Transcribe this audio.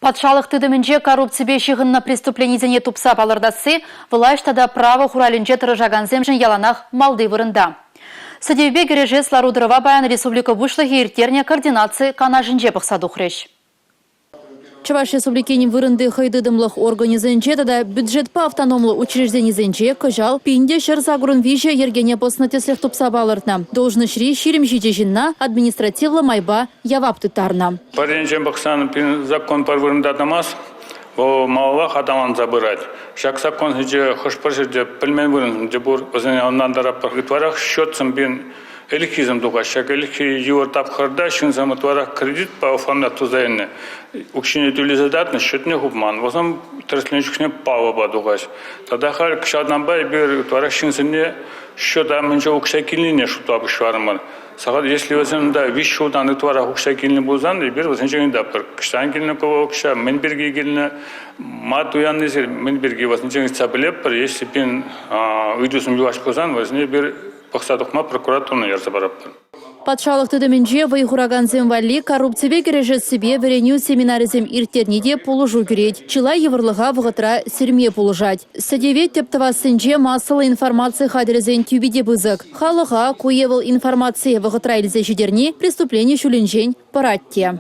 Патшалӑх тытӑмӗнче коррупципе ҫыхӑннӑ преступленисене тупса палӑртасси влаҫ тата право хуралӗнче тӑрӑшакансемшӗн яланах малти вырӑнта. Сӗтевпе кӗрешес лару-тӑрӑва паян республика Пуҫлӑхӗ ирттернӗ координаци канашӗнче пӑхса тухрӗҫ. Чӑваш Республикин вырӑнти хӑй тытӑмлӑх органӗсенче тата бюджетпа автономлӑ учрежденисенче кӑҫал 1183 йӗркене пӑснӑ тӗслӗх тупса палӑртнӑ. Должноҫри 27 ҫынна административлӑ майпа явап тыттарнӑ. Пӗр енчен пӑхсан пирӗн закон пӗр вырӑнта тӑмасть, вӑл малаллах аталанса пырать. Ҫак законсенче хӑш-пӗр ҫӗрте пӗлмен вырӑнсем те пур, вӗсене ӑнлантаратпӑр. Ытларах счетсем пирӗн ӗлӗкхисем тухаҫҫӗ. Ҫак ӗлӗкхи йывӑр тапхӑрта ҫынсем ытларах кредитпа оформлять туса илнӗ. Укҫине тӳлесе татнӑ, счетне хупман. Вӗсем тӗрӗсленӗ чухне паллӑпа тухаҫ. Тата халь кӑҫалтанпа эпир ытларах ҫынсене счета мӗншӗн укҫа килнине шутла пуҫларӑмӑр. Сахал если вӗсем та виҫ ҫултан ытларах укҫа килнӗ пулсан, эпир вӗсенчен ыйтатпӑр. Кӑҫтан килнӗ ку укҫа, мӗн пирки килнӗ, ма туяннисем мӗн пирки вӗсенчен ыйтса пӗлетпӗр. Если пин ыйтусем юлаш пулсан, вӗсене эпир пӑхса тухма прокуратурӑна ярса паратпӑр. Патшалӑх тытӑмӗнче вӑй хуракансем валли коррупципе кӗрешессипе вӗренӳ семинарӗсем ирттерни те пулӑшу кӳрет. Чылай йывӑрлӑха вӑхӑтра сирме пулӑшать. Сӗтеве тӗп тӑвассинче массӑллӑ информаци хатӗрӗсен тӳпи те пысӑк. Халӑха ку е вӑл информацие вӑхӑтра илсе ҫитерни преступлени ҫулӗнчен пӑрать те.